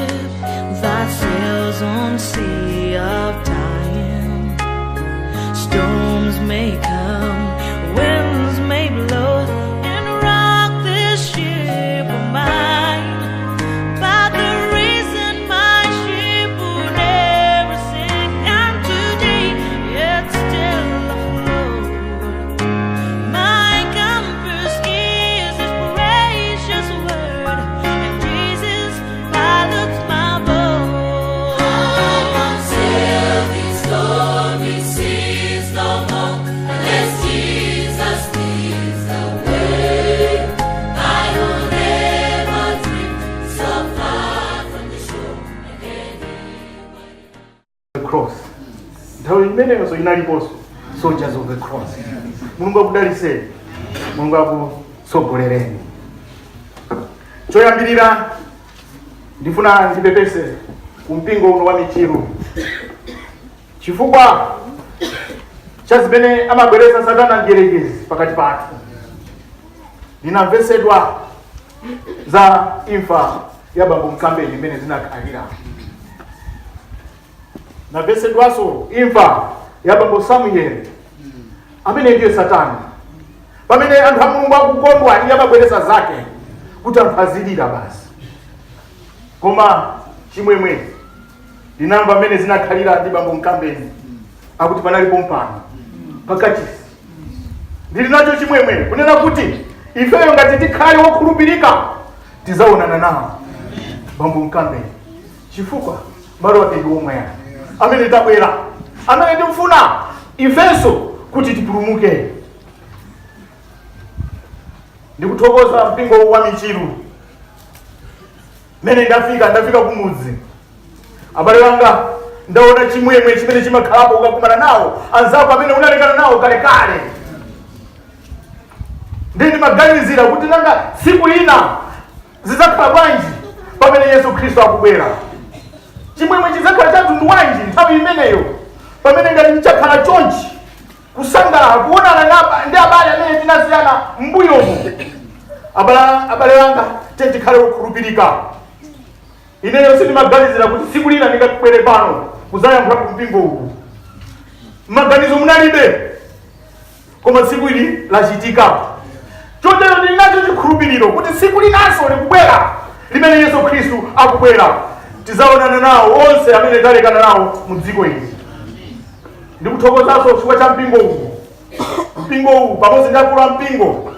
ship that sails on sea of time. Storms may come, winds may blow, and rock this ship of mine. But the reason my ship will never sink, and today it's still afloat. My compass is His precious word, and Jesus pilots my boat. I won't sail these stormy seas no more unless Jesus leads the way. I will never drift so far from the shore again. The cross, nthawi imeneyonso inaliponso Soldiers of the Cross. Mulungu akudaliseni, Mulungu akutsogolereni. Choyambirira, ndifuna ndipepese ku mpingo uno wa Michiru chifukwa cha zimene amabweretsa Satana mdierekezi pakati pathu. Ndinamvesedwa za imfa ya bambo Mkambeni imene zinakhalira. Namvesedwanso imfa ya bambo Samuel, amene ndiye Satana. Pamene anthu a Mulungu akukondwa, iye amabweretsa zake kuti anthu azilira basi. Koma chimwemwe, ndinamva mmene zinakhalira ndi bambo Mkambeni, akuti panalipo mpano pakachisi. Ndili nacho chimwemwe kunena kuti ifeyo ngati tikhale wokhulupirika, tizaonana nawo bambo Mkambeni, chifukwa malo ake ndi omwe amene tabwera, amene timfuna ifenso kuti tipulumuke. Ndikuthokoza mpingo wa Michiru. Mene ndafika, ndafika kumudzi, abale wanga, ndaona chimwemwe chimene chimakhalapo ukakumana nawo anzako amene unalekana nawo kalekale. Ndi ndimaganizira kuti nanga tsiku lina zidzakhala bwanji pamene Yesu Khristu akubwera? Chimwemwe chidzakhala cha mtundu wanji nthawi imeneyo, pamene ngati chakhala chonchi, kusangalala kuonana ndi abale amene tinasiyana m'mbuyomo? Abale anga, tiye tikhale okhulupirika. Ineyo sindimaganizira kuti tsiku lina ndingabwere pano kuzayankhula ku mpingo uku. Maganizo munalibe, koma tsiku ili lachitika. Chotero ndili nacho chikhulupiriro kuti tsiku linanso likubwera limene Yesu Khristu akubwera, tizaonana nawo onse amene talekana nawo mu dziko ili. Ndikuthokozanso chifukwa cha mpingo uwu, mpingo uwu pamodzi ndi akulu a mpingo.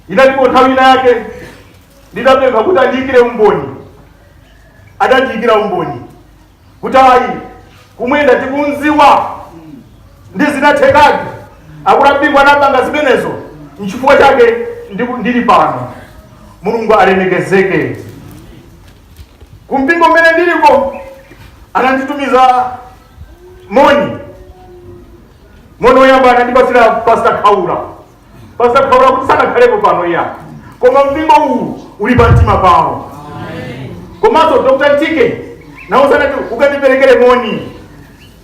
Inalipo nthawi ina yake ndidapempha kuti andiyikire umboni, adandiyikira umboni kuti ayi, Kumwenda tikunziwa ndi zinathekadi. Akulu mpingo anapanga zimenezo, nchifukwa chake ndili pano. Mulungu alemekezeke. Kumpingo mmene ndiliko ananditumiza moni. Moni woyamba anandipatsira Pastor Khaula. Pastor Khaula kuti sanakhalepo pano iya, koma mpingo uwu uli pa mtima pawo. Komanso Dr Ntike nawo sanati ukandiperekere moni.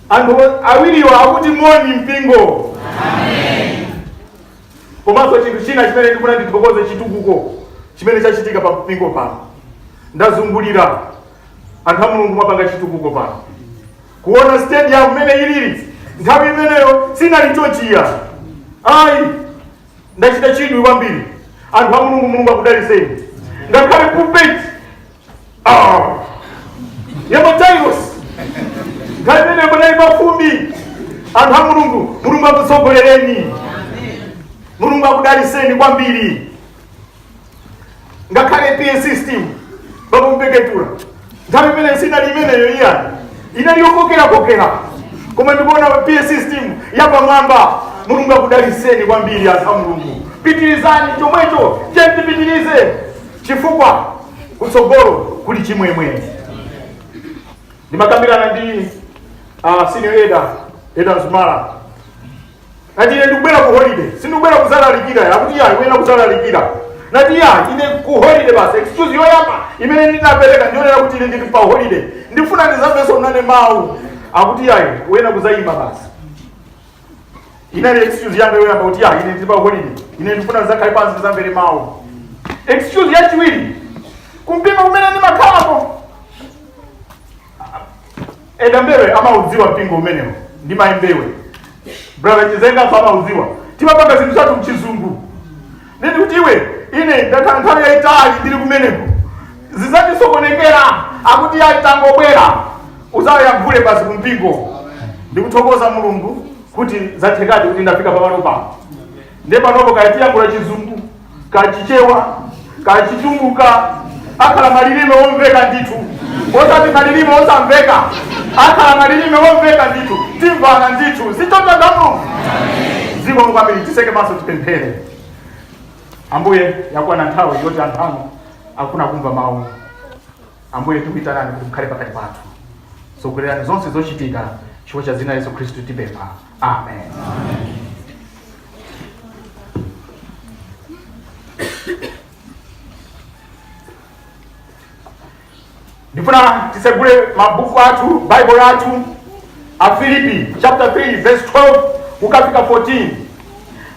Anthu awiriwa akuti moni mpingo. Komanso chinthu china chimene ndikufuna ndithokoze, chitukuko chimene chachitika pa mpingo pano. Ndazungulira, anthu a Mulungu mwapanga chitukuko pano. Kuona stadium mmene ilili, nthawi imeneyo sinali chonchiya ayi. Ndachita chidwi kwambiri. Anthu a Mulungu, Mulungu akudaliseni. Ngakhale pulpit, ah, ya ma tiles, nthawi imeneyo panali pafumbi. Anthu a Mulungu, Mulungu akutsogolereni, Mulungu akudaliseni kwambiri. Ngakhale PA system, bakumpeketura, nthawi imene sinali imeneyo iyani, inali yokokerakokera, koma ndikuona PA system yapamwamba. Mulungu akudaliseni kwambiri, anthu a Mulungu. Pitirizani chomwecho, tipitirize chifukwa kutsogolo kuli chimwemwe. Ndimakambirana ndi senior elder, Elder Zumala, nati ine ndikubwera ku holiday, sindikubwera kuzalalikira. Akuti ya, ikuyena kuzalalikira. Nati ya, ine ku holiday basi. Excuse yoyamba imene ndinapereka ndionera kuti ine ndili pa holiday, ndifuna ndizamvenso nane mawu. Akuti yayi, uyena kuzayima basi. Inali excuse yanga yoyamba kuti ya, ine ndili pa holiday, ine ndifuna ndizakhale pansi ndizamvere mawu. Excuse yachiwiri Kumpingo kumene ndimakhalako, Eda Mbewe amaudziwa mpingo umenewo ndi mayi Mbewe, brother Chizengaso amaudziwa. Timapanga zinthu zathu mchizungu. Nditi kuti iwe, ine ndakhala nthawi yayitali ndili kumeneko, zidzandisokonekera. Akuti ayi, tangobwera uzayankhule basi kumpingo. Ndikuthokoza Mulungu kuti zathekadi kuti ndafika pamalo pano. Ndiye panopo kaya tiyankhula Chizungu, kachichewa, kachitumbuka, akhala malilime omveka ndithu, osati malilime osamveka. Akhala malilime omveka ndithu, timvana ndithu. Sichoncho Mulungu? Zikomo kwambiri. Titseke maso, tipemphere. Ambuye, yakwana nthawi yoti anthu anu akufuna kumva mawu. Ambuye, tikuyitanani kuti mukhale pakati pathu. Tsogolerani zonse zochitika. Chifukwa cha dzina la Yesu Khristu tipempha, amen. Ndifuna tisegule mabuku athu, Bible yathu, Afilipi chapter 3 verse 12 kukafika 14.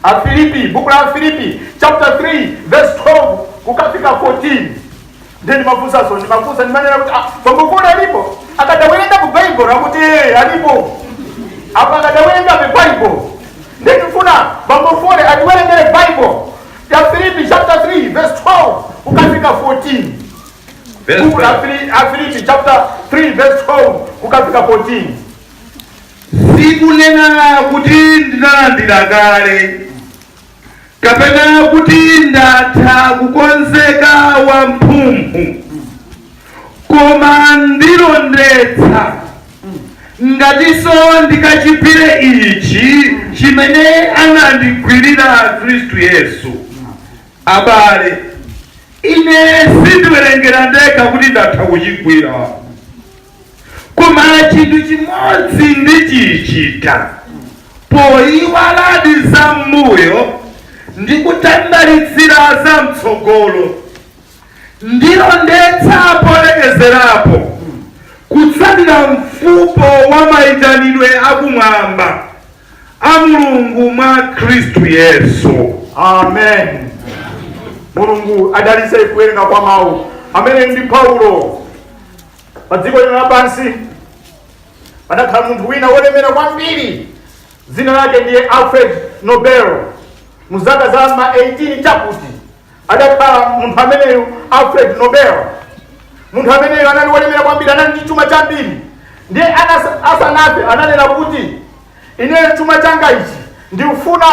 Afilipi, buku la Afilipi chapter 3 verse 12 kukafika 14. Ndiye ndimafunsanso, ndimafunsa, ndimanena kuti, ah, pambukuli alipo akadawerenga ku Bible? Akuti, "Eh, alipo apa akadawerenga ku Bible." Ndiye ndifuna bambofole atiwerengere Bible ya Filipi chapter 3 verse 12 kukafika 14. Verse Buku la 12. Afilipi chapter 3 verse 12 kukafika 14. Sikunena kuti ndinalandira kale kapena kuti ndatha kukonzeka wamphumphu, koma ndilondetsa ngatinso ndikachigwire ichi chimene anandigwirira Khristu Yesu. Abale, ine sindiwerengera ndekha kuti ndatha kuchigwira, koma chinthu chimodzi ndichichita, poyiwaladi za m'mbuyo ndi kutandalitsira za mtsogolo, ndilondetsa polekezerapo kutsatira mfupo wa mayitanidwe akumwamba a Mulungu mwa Khristu Yesu. Amen. Mulungu adalitse kuwerenga kwa mawu. Amene ndi Paulo. Pa dziko lino lapansi padakhala munthu wina wolemera kwambiri, dzina lake ndiye Alfred Nobel. Mu zaka za ma 18 chakuti adakhala munthu ameneyu, Alfred Nobel. Munthu ameneyu anali wolemera kwambiri, anali ndi chuma chambiri. Ndiye asanafe ananena kuti, "Ine chuma changa ichi ndikufuna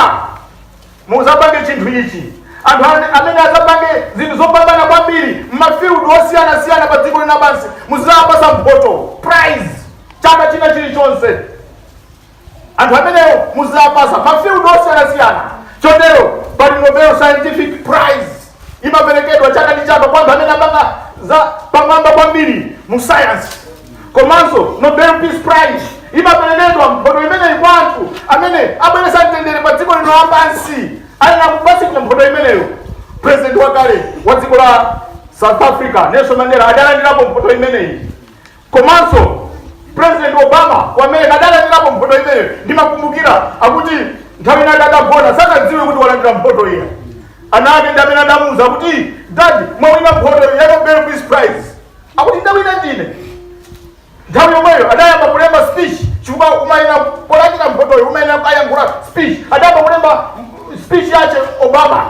muzapange chinthu ichi. Anthu amene azapange zinthu zopambana kwambiri m'mafield osiyanasiyana pa dziko lino lapansi, muzawapasa mphoto, prize, chaka china chilichonse. Anthu amenewo muzawapasa mafield osiyanasiyana." Chotero pali Nobel Scientific Prize, imaperekedwa chaka ndi chaka kwa anthu amene apanga za pamwamba kwambiri mu science. Komanso Nobel Peace Prize imaperekedwa, mphoto imeneyi, kwa anthu amene abweretsa mtendere pa dziko lino lapansi, ayenera kupatsidwa mphoto imeneyo. President wakale wa dziko la South Africa, Nelson Mandela, adalandirapo mphoto imeneyi. Komanso President Obama wa America adalandirapo mphoto imeneyo. Ndimakumbukira akuti nthawi inati adagona, sanadziwe kuti walandira mphoto iya. Ana ake ndi amene adamuwuza kuti, "Dad, mwawina mphoto ya Nobel Peace Prize." Akuti, "Ndawina ndine?" Nthawi yomweyo adayamba kulemba speech, chifukwa umayena polandira mphotoyo umayena kukayankhula speech. Adayamba kulemba speech yache Obama.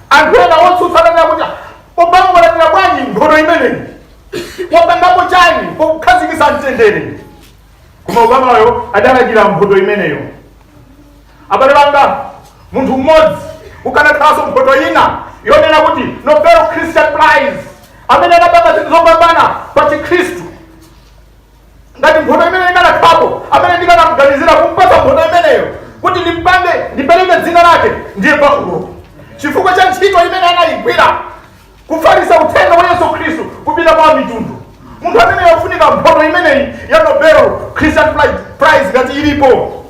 Anthu ena otsutsana naye kuti, "Obama walandira bwanji mphoto imeneyi? Wapangapo chani pokukhazikitsa mtendere?" Koma Obamayo adalandira mphoto imeneyo. Abale banga, munthu mmodzi, ukanakhalanso mphoto ina yonena kuti Nobel Christian Prize, amene anapanga zinthu zopambana pa Chikhristu, ngati mphoto imene ikanakhalapo, amene ndikanamuganizira kumpasa mphoto imeneyo kuti ndimpange, ndipereke dzina lake, ndiye Paulo, chifukwa cha ntchito imene anayigwira kufalitsa uthenga wa Yesu Khristu kupita kwa mitundu. Munthu amene yafunika mphoto imeneyi ya Nobel Christian Prize ngati ilipo.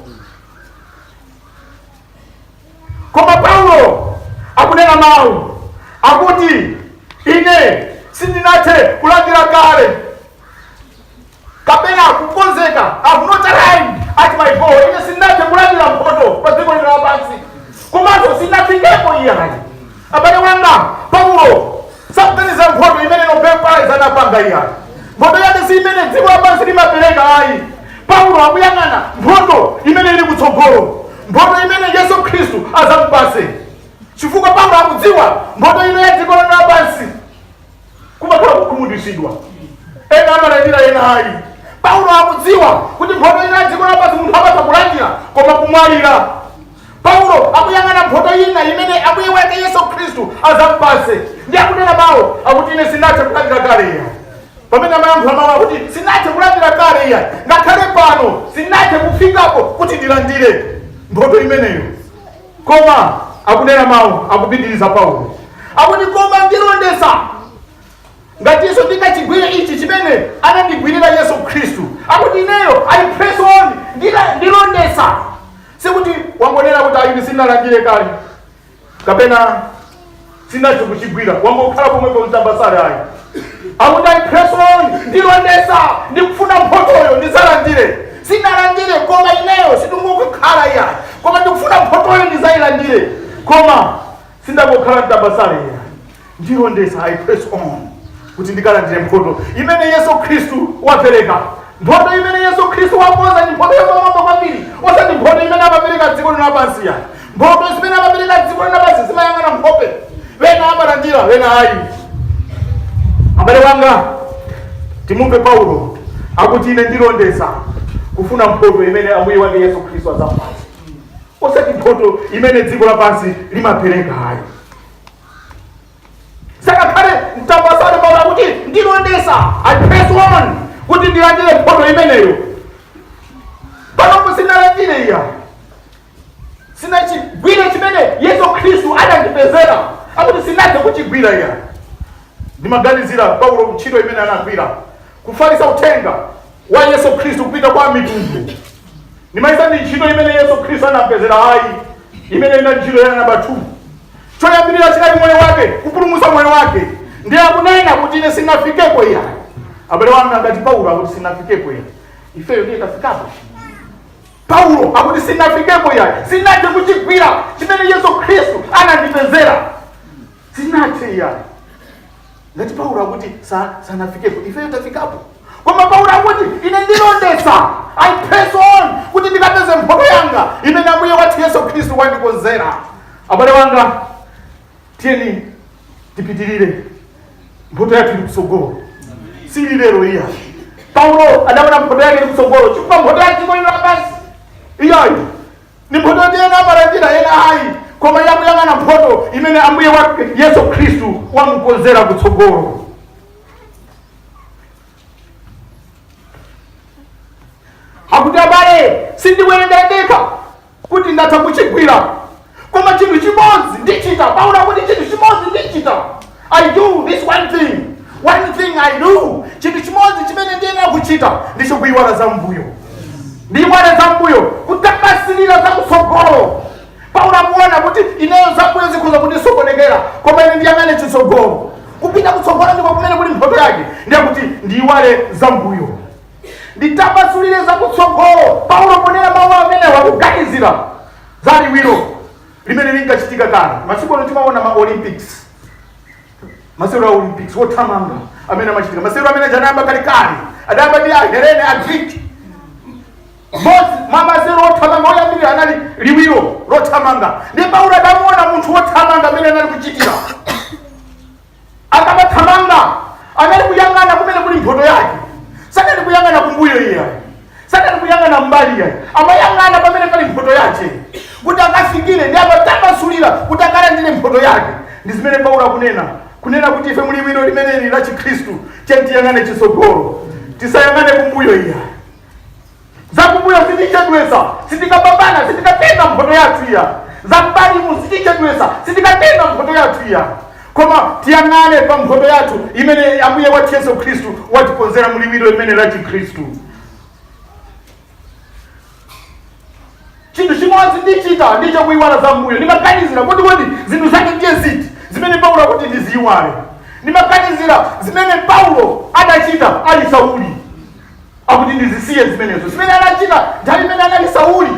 Koma Paulo akunena mawu akuti, "Ine sindinathe kulandira kale kapena kukonzeka. I've not arrived at my goal." Ine sindinathe kulandira mphoto pa dziko lino lapansi, komanso sindinafikepo iyayi. Abale wanga, Paulo sakuganiza mphoto imene kutsogolo, mphotho imene Yesu Khristu azamupase, chifukwa Paulo akudziwa mphotho ino ya dziko lino lapansi kumakhala kukhumudwitsidwa, ena amalandira, ena ayi. Paulo akudziwa kuti mphotho ino ya dziko lapansi munthu amatha kulandira koma kumwalira. Paulo akuyang'ana mphotho ina imene Ambuye wake Yesu Khristu azamupase, ndi akunena mawu akuti, "Ine sinathe kulandira kale iya." Pamene amayankhula mawu akuti sinathe kulandira kale iya, ngakhale pano sinathe kufikapo kuti ndilandire mphotho imeneyo. Koma akunena mawu, akupitiriza Paulo akuti, "Koma ndilondesa ngatinso ndingachigwire ichi chimene anandigwirira Yesu Khristu." Akuti ineyo I press on, ndilondesa. Sikuti wangonena kuti ayi, sinalandire kale kapena sinathe kuchigwira, wangokhala pomwepo mtambasale, ayi. Akuti I press on, ndilondesa, ndikufuna mphotoyo ndizalandire. Sinalandire, koma ineyo sindingokukhala iyayi, koma ndikufuna mphotoyo ndizayilandire, koma sindangokhala mtambasale iyayi. Ndilondesa, I press on kuti ndikalandire mphoto imene Yesu Khristu wapereka. Mphoto imene Yesu Khristu wakonza ndi mphoto yapamwamba kwambiri, osati mphoto imene amapereka dziko lino lapansi ya. Mphoto zimene amapereka dziko lino lapansi zimayang'ana nkhope, wena amalandira, wena ayi. Abale wanga, timumve Paulo akuti, "Ine ndilondesa kufuna mphoto imene Ambuye wake Yesu Khristu adzamupatsa, osati mphoto imene dziko lapansi limapereka ayi." Sakakhale mtambasale. Paulo akuti ndilondesa, I press on kuti ndilandire mphoto imeneyo. Panopo sinalandire iya, sinachigwire chimene Yesu Khristu anandipezera. Akuti sinathe kuchigwira iya. Ndimaganizira Paulo, ntchito imene anagwira kufalitsa uthenga wa Yesu Khristu kupita kwa mitundu, ndimayisa ndi ntchito imene Yesu Khristu anampezera ayi. Imene inali ntchito ya namba 2. Choyambirira chinali moyo wake, kupulumutsa moyo wake. Ndiye akunena kuti ine sinafikeko iya. Abale wanga, ngati Paulo akuti sinafikeko iya, ifeyo ndiye tafikapo? Paulo akuti sinafikeko iya, sinathe kuchigwira chimene Yesu Khristu anandipezera, sinathe iya. Ngati Paulo akuti sanafikeko, ifeyo tafikapo? Koma Paulo akuti ine ndilondesa, I press on kuti ndikapeze mphoto yanga imene Ambuye wathu Yesu Khristu wandikonzera. Abale wanga, tiyeni tipitirire, mphoto yathu ili kutsogolo, sili lero iya. Paulo adaona mphoto yake ili kutsogolo, chifukwa mphoto yake iko ino lapansi iyayi ni mphoto yoti ena amalandira, ena ayi, koma yakuyang'ana mphoto imene Ambuye wake Yesu Khristu wamukonzera kutsogolo. Akuti, "Abale, sindiwerengera ndekha kuti ndatha kuchigwira, koma chinthu chimodzi ndichita." Paulo akuti chinthu chimodzi ndichita, I do this one thing, one thing I do. Chinthu chimodzi chimene ndiyenera kuchita ndicho kuyiwala za mbuyo, ndiyiwale za mbuyo, kutambasilira za kutsogolo. Paulo akuona kuti ineyo zambuyo zikhoza kundisokonekera, koma ine ndiyang'ane chitsogolo, kupita kutsogolo ndiko kumene kuli mphoto yake. Ndiye kuti ndiyiwale za mbuyo, nditambasulire za kutsogolo. Paulo ponena mawu amene wakuganizira za liwiro limene linkachitika kale. Masiku ano timaona ma Olympics, masewero a Olympics wothamanga amene amachitika. Masewero amene anayamba kalekale, adayamba ndi Ahelene, Agreek. Mmodzi mwa masewero othamanga oyambirira anali liwiro lothamanga. Ndi Paulo adamuona munthu wothamanga amene anali kuchitira, akamathamanga anali kuyang'ana kumene kuli mphoto yake. Sanali kuyang'ana kumbuyo iyayi, sanali kuyang'ana mbali iyayi, amayang'ana pamene pali mphoto yake kuti akafikire, ndi amatambasulira kuti akalandire mphoto yake. Ndi zimene Paulo akunena, kunena kuti ife muliwiro limeneli la Chikhristu tiyang'ane chitsogolo, tisayang'ane kumbuyo iya. Zakumbuyo sitichedwesa, sitikapambana, sitikatenga mphoto yathu iya. Zam'mbalimu sitichedwesa, sitikatenga mphoto yathu iya, koma tiyang'ane pa mphoto yathu imene Ambuye wathu Yesu Khristu watikonzera muliwiro limene la Chikhristu. Chinthu chimodzi ndichita ndicho kuyiwala za mbuyo. Ndimaganizira kuti kodi zinthu zake ndiye ziti zimene Paulo akuti ndiziyiwale? Ndimaganizira zimene Paulo adachita ali Sauli, akuti ndizisiye zimenezo, zimene anachita nthawi imene anali Sauli.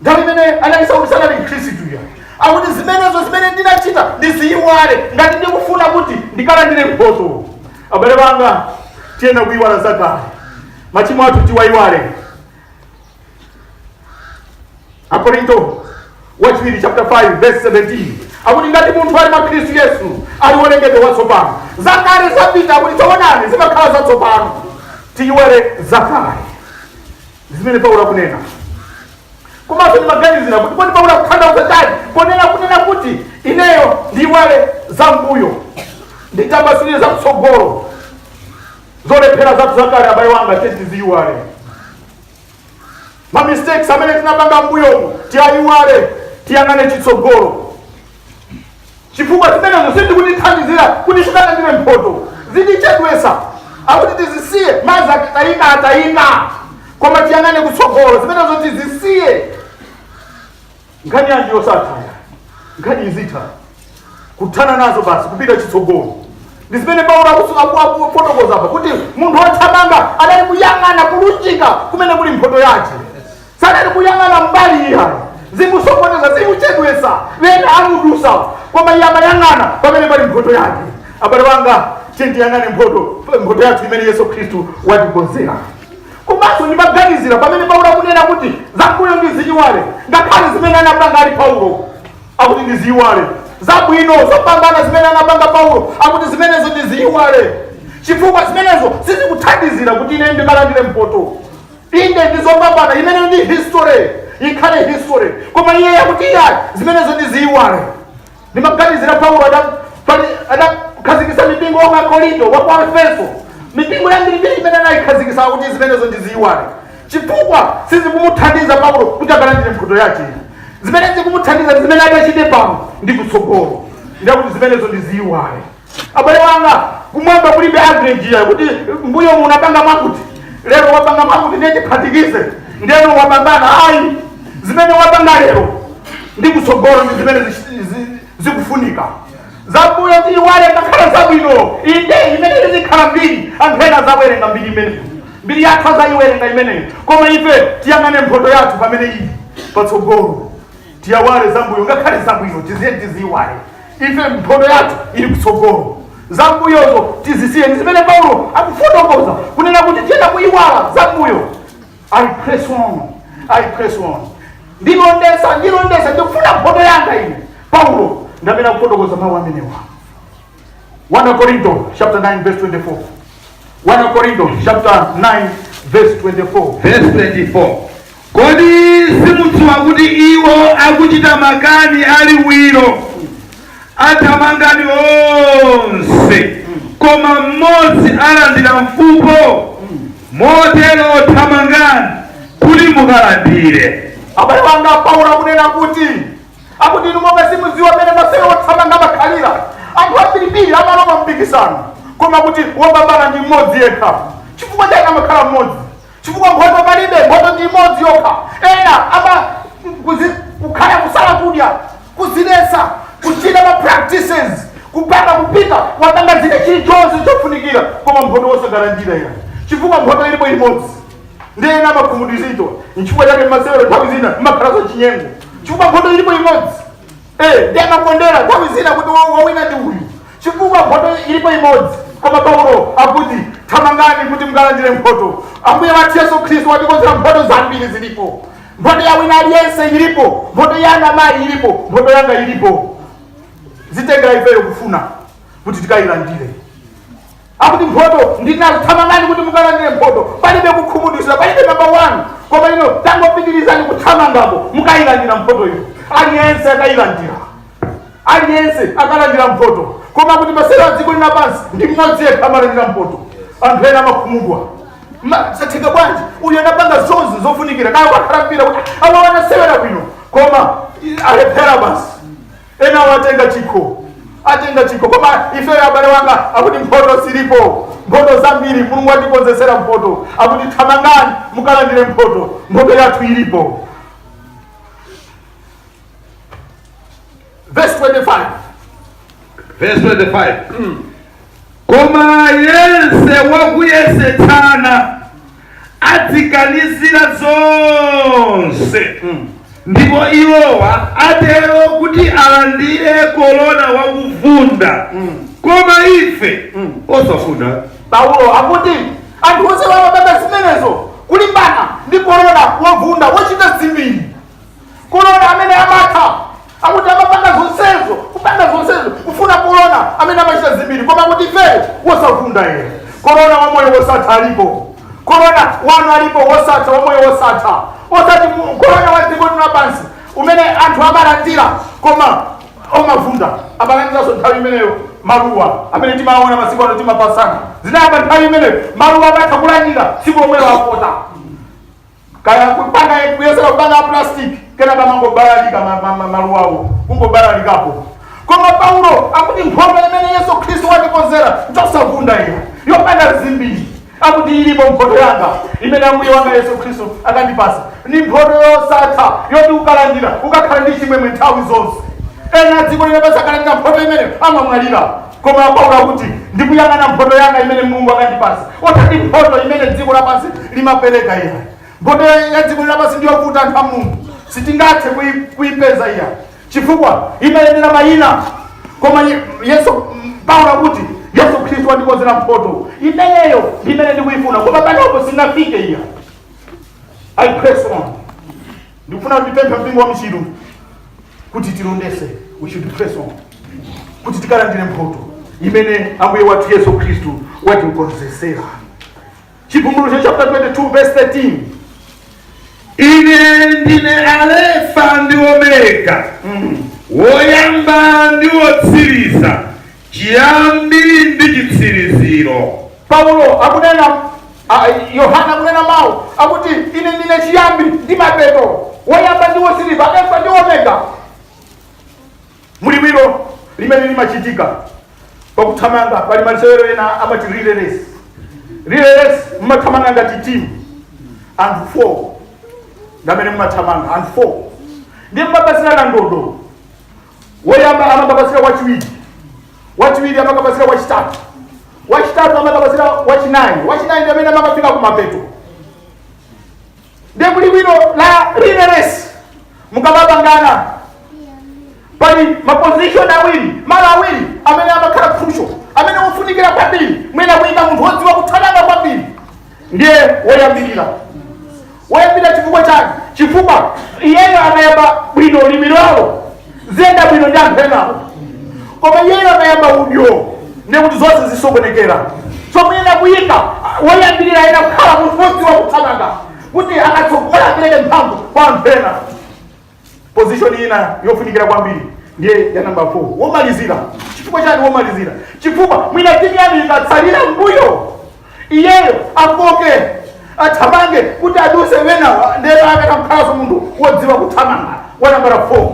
Nthawi imene anali Sauli sanali Mkhristu ya. Akuti zimenezo zimene ndinachita ndiziyiwale ngati ndikufuna kuti ndikalandire mphoto. Abale banga, tiyena kuyiwala zakale, machimo athu tiwayiwale. Akorinto wachiwiri chapter 5 verse 17 akuti ngati munthu ali mwa Khristu Yesu, ali wolengedwa watsopano, zakale zapita, akuti taonani, zimakhala zatsopano. Tiyiwale zakale, zimene Paulo akunena. Komanso ndimaganizira kuti kodi Paulo akutanthauza chani ponena kunena kuti ineyo ndiyiwale zambuyo, nditambasulire zamtsogolo? Zolephera zathu zakale, abale wanga, tiziyiwale. Ma mistakes amene tinapanga mbuyomu tiyayiwale, tiyang'ane chitsogolo, chifukwa zimenezo sizikutithandizira kuti tikalandire mphoto, zitichedwesa. Akuti tizisiye, madzi akatayika atayika, koma tiyang'ane kutsogolo, zimenezo tizisiye. Nkhani yanji yosatha? Nkhani izitha kuthana nazo basi, kupita chitsogolo. Ndi zimene Paulo akufotokoza apa kuti munthu wothamanga adali kuyang'ana kulunjika kumene kuli mphoto yake, sadali kuyang'ana mbali iyayo, zimusokoneza, zimuchedwesa, ena amudusa, koma iye amayang'ana pamene pali mphoto yake. Abale wanga, tiyang'ane mphoto, mphoto yathu imene Yesu Khristu watikonzera. Komanso ndimaganizira pamene Paulo akunena kuti zambuyo ndiziyiwale, ngakhale zimene anapanga ali Paulo, akuti ndiziyiwale, zabwino zopambana zimene anapanga Paulo, akuti zimenezo ndiziyiwale, chifukwa zimenezo sizikuthandizira kuti ine ndikalandire mphoto. Inde, ndizopambana, imene ndi history, ikhale history, koma iye yakuti iyayi, zimenezo ndiziyiwale. Ndimaganizira Paulo adakhazikisa mipingo wa Korinto, wa kwa Efeso, mipingo yambirimbiri imene anayikhazikisa, kuti zimenezo ndiziyiwale, chifukwa sizikumuthandiza Paulo kuti akalandire mphoto yake. Zimene zikumuthandiza ndi zimene adachite pano ndi kutsogolo, ndakuti zimenezo ndiziyiwale. Abale wanga, kumwamba kulibe average ya kuti mbuyo munapanga mwakuti, lero wapanga mwakuti, ndiye tiphatikize, ndiyeno wapambana. Ayi, zimene wapanga lero ndi kutsogolo ndi zimene zikufunika. Zambuyo tiyiwale, ngakhale zabwino. Inde, imene izikhala mbiri, anthu ena azawerenga mbiri imeneyo, mbiri yathu azayiwerenga imeneyo, koma ife tiyang'ane mphoto yathu pamene ili patsogolo. Tiyiwale zambuyo, ngakhale zabwino tiziye, tiziyiwale. Ife mphoto yathu ili kutsogolo, zambuyozo tizisiye. Ndi zimene Paulo akufotokoza kunena kuti tiyenda kuyiwala zambuyo. I press on, I press on, ndilondesa, ndilondesa, ndikufuna mphoto yanga ine. Paulo ndamene akufotokoza mawu amenewa. 1 Korinto chapter 9 verse 24, 1 Korinto chapter 9 verse 24. Verse 24: Kodi simudziwa kuti iwo akuchita makani aliwiro athamangani onse, koma mmodzi alandira mfupo? Motero thamangani kuti mukalandire. Abale wanga, Paulo akunena kuti, akuti inu momwe simudziwa mmene masewero othamanga amakhalira? Anthu ambirimbiri amalowa mpikisano, koma kuti wopambana ndi mmodzi yekha. Chifukwa chani amakhala mmodzi? Chifukwa mphoto palibe, mphoto ndi imodzi yokha. Ena ama kukhala kusala kudya, kuziletsa, kuchita ma practices, kupanga, kupita, wapanga zine chilichonse chofunikira, koma mphoto wosakalandira ina, chifukwa mphoto ilipo imodzi. Ndi ena amakhumudwizidwa. Nchifukwa chake masewero nthawi zina mmakhala chinyengo, chifukwa mphoto ilipo imodzi. Ndi amakondera nthawi zina kuti wawina ndi uyu, chifukwa mphoto ilipo imodzi. Koma Paulo akuti thamangani kuti mukalandire mphoto. Ambuye wathu Yesu Khristu watikonzera mphoto zambiri zilipo. Mphoto ya wina aliyense ilipo, mphoto ya anamayi ilipo, mphoto yanga ilipo. Zitengera ifeyo kufuna kuti tikayilandire. Akuti mphoto ndinazo, thamangani kuti mukalandire mphoto. Palibe kukhumudwisa, palibe number one, koma ino tangopitirizani kuthamangapo, mukayilandira mphoto iyo. Aliyense akayilandira, aliyense akalandira mphoto, koma kuti masewero a dziko lina pansi ndi mmodzi yekha amalandira mphoto. Anthu ena amakhumudwa. Zatheka bwanji? Uyu anapanga zonse zofunikira, kaya wakhala mpira kuti awa wanasewera bwino, koma alephera basi, ena watenga chikho, atenga chikho. Koma ife, abale wanga, akuti mphoto silipo, mphoto zambiri Mulungu atikonzesera mphoto. Akuti thamangani mukalandire mphoto, mphoto yathu ilipo. Verse 25. Verse 25: Koma yense wakuyesetsana adziganizira zonse, ndipo iwowa atero kuti alandire korona wakuvunda, koma ife osafuna. Paulo akuti anthu onse wamapanga zimenezo kulimbana ndi korona wovunda, wochita zimbiri, Amene amachita zimbiri, koma kuti ifeyo wosavunda iye. Korona wa moyo wosatha alipo. Korona wanu alipo wosatha, wa moyo wosatha, osati korona wa dziko lino lapansi umene anthu amalandira koma omavunda. Amalandiranso nthawi imeneyo maluwa amene timaona masiku ano timapasana. Zinayamba nthawi imeneyo. Maluwa amatha kulandira tsiku lomwelo akota, kaya kupanga, kuyesera kupanga plastic, kenaka mangobalalika maluwawo, kungobalalikapo. Koma Paulo akuti mphoto imene Yesu Khristu watikonzera njosavunda iyo, yopanda zimbiri. Akuti ilipo mphoto yanga imene Ambuye wanga Yesu Khristu akandipasa, ni mphoto yosatha yoti ukalandira ukakhala ndi chimwemwe nthawi zonse. Ena dziko lino basi akalandira mphoto imene amamwalira, koma Paulo akuti ndikuyang'ana mphoto yanga imene Mulungu akandipasa, osati mphoto imene dziko lapansi limapereka iya. Mphoto ya dziko lapansi ndiyovuta, anthu a Mulungu, sitingathe kuyipeza iya chifukwa imayendera mayina. Koma Yesu, Paulo akuti Yesu Khristu wandikonzera mphoto imeneyo imene ndikuyifuna, koma panopo singafike iya. I press on. Ndikufuna ndipemphe mpingo wa Michiru kuti tilondese, we should press on kuti tikalandire mphoto imene Ambuye wathu Yesu Khristu watikonzesera. Chivumbulutso chapter 22 verse 13. Ine ndine Alefa ndi Omega, woyamba ndi wotsiriza, chiyambi ndi chitsiriziro. Paulo akunena, Yohana akunena mawu akuti ine ndine chiyambi ndi mapeto, woyamba ndi wotsiriza, Alefa ndi Omega. Muliwiro limene limachitika pakuthamanga, pali masewero ena amati relay race. Relay race mumathamanga ngati team, anthu 4 ngamene mumathamanga, anthu 4, ndi mumapasirana ndodo. Woyamba amakapasira wachiwiri, wachiwiri amakapasira wachitatu, wachitatu amakapasira wachinayi, wachinayi ndi amene amakafika kumapeto. Ndiye muliwiro la relay race mukamapangana, pali maposition awiri, malo awiri amene amakhala crucial, amene ofunikira kwambiri. Mwina kuyika munthu wodziwa kuthamanga kwambiri ndiye woyambirira. Woyambirira chifukwa chake? Chifukwa iyeyo akayamba bwino liwirolo ziyenda bwino ndi anthu enawo, koma iyeyo akayamba udyo ndiye kuti zonse zisokonekera. So mwina kuyika woyambirira ena kukhala munthu wodziwa kuthamanga kuti akatsogola apereke mphamvu kwa anthu ena. Position ina yofunikira kwambiri ndiye ya number 4, womalizira. Chifukwa chani womalizira? Chifukwa mwina timu yanu ikatsalira mbuyo, iyeyo akoke, athamange kuti aduse wena, ndiye akatakhalanso munthu wodziwa kuthamanga wa nambala 4.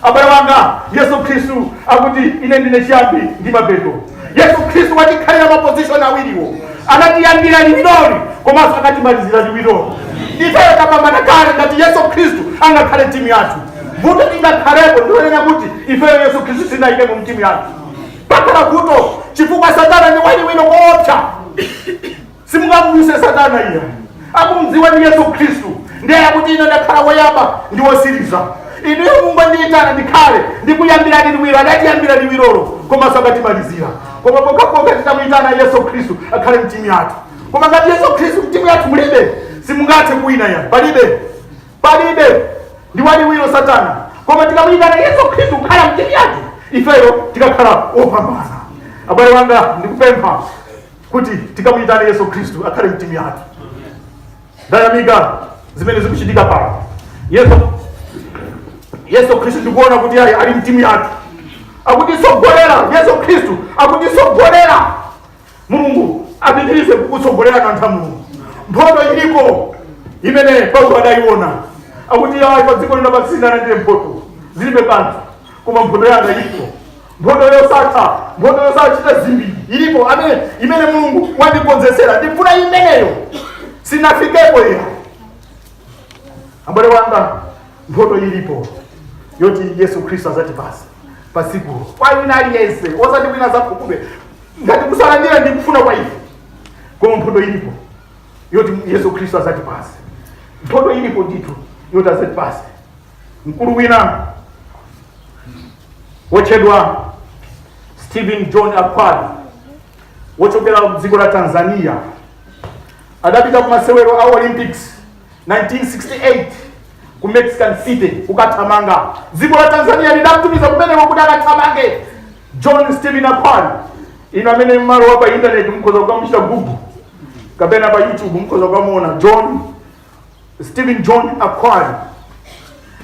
Abale wanga, Yesu Khristu akuti ine ndine chiyambi ndi mapeto. Yesu Khristu watikhalira maposition awiriwo, anatiyambira liwiroli komanso anatimalizira liwiroli. Ifeyo tapambana kale ngati Yesu Khristu angakhale timu yathu. Vuto lingakhalepo ndionena kuti ifeyo Yesu Khristu sinayikemo mtimu yathu, pakhala vuto, chifukwa Satana ndi waliwiro koopsa. Simungamuyuse Satana iya, akumdziwa ndi Yesu Khristu. Ndiye akuti ine ndakhala woyamba ndi wosiriza, inuyo mungondiyitana ndikhale ndikuyambirani liwiro. Adatiyambira liwirolo komanso akatimalizira, koma pokhapokha titamuyitana Yesu Khristu akhale mtimu yathu. Koma ngati Yesu Khristu mtimu yathu mulibe, simungathe kuwina ya, palibe, palibe. Ndi waliwiro Satana, koma tikamuyitana Yesu Khristu kukhala mtimu yathu, ifeyo tikakhala opambana. Abale wanga, ndikupempha kuti tikamuyitane Yesu Khristu akhale mtimu yathu. Ndayamika zimene zikuchitika pano. Yesu Khristu ndikuona kuti ayi, ali mtimu yathu, akutisogolera. Yesu Khristu akutisogolera. Mulungu apitirize kukutsogolera, anthu a Mulungu. Mphoto iliko imene Paulo adayiona. Akuti ayi, pa dziko lino pasina ndiye mphoto zilibe kanthu, koma mphoto yanga ilipo, mphoto yosatha, mphoto yosachita zimbiri ilipo amene imene Mulungu wandikonzesera. Ndifuna imeneyo, sinafikepo iya. Abale wanga, mphoto ilipo yoti Yesu Khristu azatipasa pasikulo kwa wina aliyense, osati wina zakhukube ngati kusalandira ndi kufuna kwa ife, koma mphoto ilipo yoti Yesu Khristu azatipasa. Mphoto ilipo ndithu yoti azatipasa. Mkulu wina wotchedwa Stephen John Akwari, wochokera dziko la Tanzania, adapita ku masewero a Olympics 1968 ku Mexican City kukathamanga. Dziko la Tanzania lidamtumiza kumeneko kuti akathamange. John Stephen Akhwari, ino amene mmalo pa internet mukhoza kukamuchita Google kapena pa YouTube, mukhoza kukamuona John Stephen John Akhwari.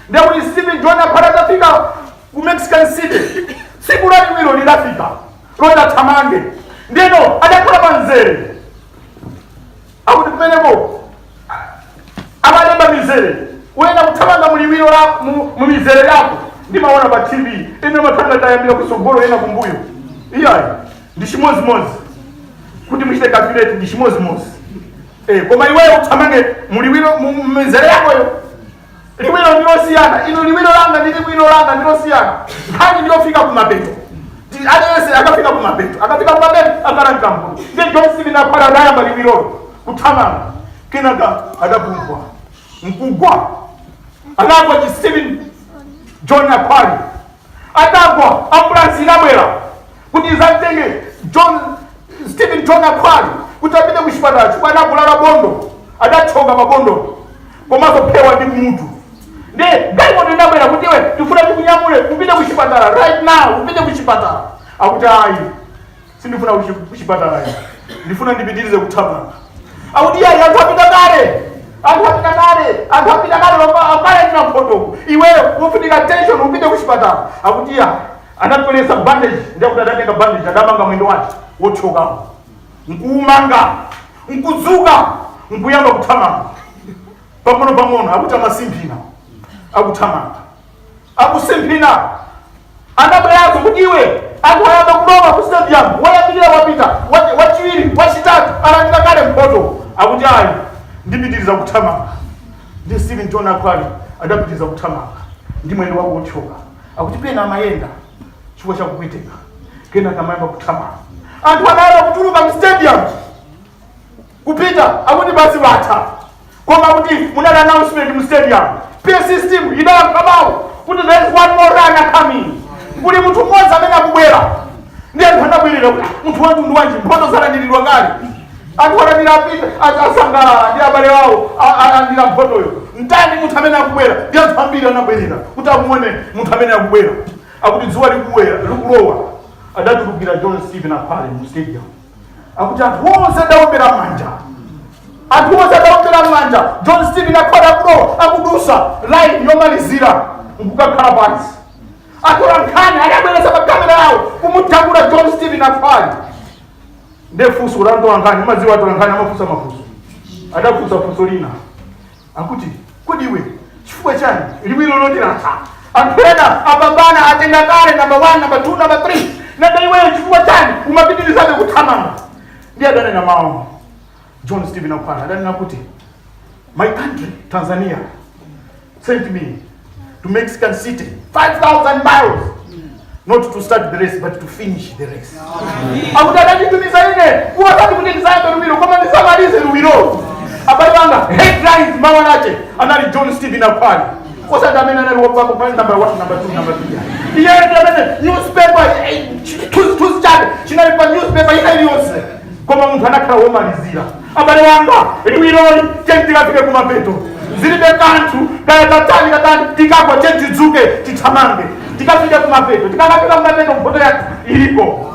Ndekuti Stephen John Akhwari atafika ku Mexican City, tsiku laliwiro lidafika loti athamange. Ndeno adakhala pa mzere, akuti kumeneko amalemba mizere, uyenda kuthamanga muliwiro la mu mizere yako. Ndimaona pa TV ine mathanga tayambira kusogolo, ena kumbuyo. Iyayi, ndi chimozimozi kuti muchite calculate, ndi chimozimozi. Koma iweyo uthamange muliwiro mu mizere yakoyo, liwiro ndilosiyana. Ino liwiro langa ndi liwiro langa ndilosiyana. Nkhani ndiyofika kumapeto. Aliyense akafika kumapeto, akafika kumapeto akalandira mphoto. Ndiye John Stephen Akhwari adayamba liwirolo kuthamanga, kenaka adapunthwa nkugwa. Anagwa chi Stephen John Akhwari. Atagwa, ambulansi inabwera kuti izamtenge John Stephen John Akhwari kuti apite ku chipatala, chifukwa anavulala bondo, adathyoka mabondo komanso phewa ndi kumutu. Ndi galimoto inabwera kuti, "Iwe, tifuna tikunyamule upite ku chipatala right now, upite ku chipatala." Akuti, "Ayi, sindifuna kuchipatala ine, ndifuna ndipitirize kuthamanga." Akuti, "Iyayi, anthu apita kale, anthu apita kale, anthu apita kale, akalandira mphotoko, iweyo ufunika tension upite ku chipatala." Akuti iya, anabweretsa bandage. Ndiyakuti adatenga bandage, adamanga mwendo wake wothyokawo, nkuumanga, nkudzuka, nkuyamba kuthamanga pang'ono pang'ono. Akuti amasimphina akuthamanga, akusimphina. Anabweranso kuti, "Iwe, anthu ayamba kulowa ku stadium, woyambirira wapita, wachiwiri, wachitatu alandira kale mphoto." Akuti, "Ayi, ndipitiriza kuthamanga." Ndi Stephen John Akhwari adapitiriza kuthamanga ndi mwendo wake wothyoka. Akuti pena amayenda chifukwa chakupweteka, kenaka amayamba kuthamanga. Anthu anayamba kutuluka mu stadium kupita, akuti basi watha. Koma kuti munali announcement mu stadium, PA system idayankha mawu kuti, "There is one more runner coming, kuli munthu mmodzi amene akubwera." Ndi anthu anabwerera kuti, "Ah, munthu wamtundu wanji? Mphoto zalandiridwa kale, anthu alandira, apita, asangalala ndi abale wawo, alandira mphotoyo. Mtani munthu amene akubwera?" Ndi anthu ambiri anabwerera kuti amuone munthu amene akubwera. Akuti dzuwa likuwera, likulowa, adatulukira John Stephen Akhwari mu stadium. Akuti anthu onse adaombera manja, anthu onse adaombera manja. John Stephen Akhwari akulowa, akudusa line yomalizira nkukakhala pansi. Atola nkhani adabweretsa makamera yawo kumutambula John Stephen Akhwari. Ndefunso la ntola nkhani, umadziwa atola nkhani amafunsa mafunso, adafunsa funso lina akuti, "Kodi iwe, chifukwa chani liwiro loti latha, anthu ena apambana, atenga kale number 1, number 2, number 3, nanga iweyo chifukwa chani umapitirizabe kuthamanga?" Ndi adanena mawu John Stephen Akhwari, adanena kuti, "My country Tanzania sent me to Mexican City, 5000 miles, not to start the race but to finish the race." Akuti adanditumiza ine kuwasati kuti ndisayambe liwiro koma ndisamalize liwiro. Abale banga, headlines mawa lache anali John Stephen Akhwari, osati amene anali wapapa number 1, number 2, number 3. Iye ndi amene newspaper, chithunzithunzi chake chinali pa newspaper ina iliyonse, koma munthu anakhala womalizira. Abale wanga, liwiroli tiyeni tikafike kumapeto. Zilibe kanthu kaya tatani katani, tikagwa tiyeni tidzuke, tithamange tikafike kumapeto. Tikakafika kumapeto, mphoto yathu iliko.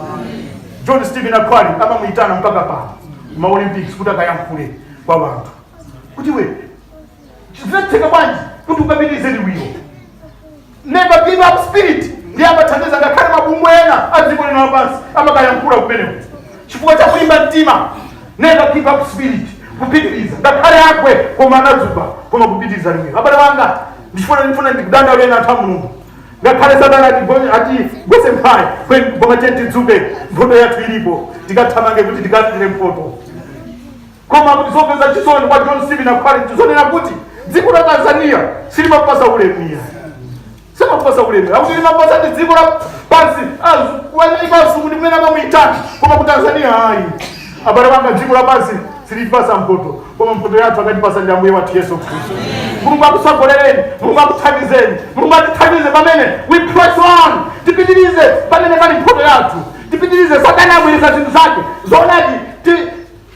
John Stephen Akhwari amamuyitana mpaka pano ma Olympics kuti akayankhule kwa wanthu kuti, "We, zinatheka bwanji kuti ukapitirize liwiro?" Never give up spirit ndiye amathandiza. Ngakhale mabungwe ena a dziko lino lapansi amakayankhula kumeneko chifukwa cha kulimba mtima, never give up spirit, kupitiriza ngakhale agwe koma anadzuka, koma kupitiriza liwiro. Abale wanga, ndifuna ndikudandauleni anthu a Mulungu, ngakhale Satana atigwetse mphwayi, koma tiye tidzuke, mphoto yathu ilipo, tikathamange kuti tikalandire mphoto. Koma kuti zomvetsa chisoni kwa John Stephen Akhwari tizonena kuti dziko la Tanzania silimapasa ulemu. Iya, simapasa ulemu. Akuti limapasa ndi dziko la pansi wanaiko azungu ndi kumene amamuyitana, koma ku Tanzania ayi. Abale wanga, dziko la pansi silitipasa mphoto, koma mphoto yathu akatipasa ndi Ambuye wathu Yesu Khristu. Mulungu akutsogolereni, Mulungu akuthandizeni, Mulungu atithandize pamene we press on, tipitirize pamene pali mphoto yathu, tipitirize. Satana abweretsa zinthu zake zoonadi,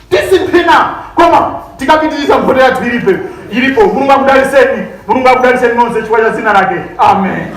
tisimphina, koma tikapitiriza mphoto yathu ilipo, ilipo. Mulungu akudaliseni, Mulungu akudaliseni nonse chifukwa cha dzina lake. Amen.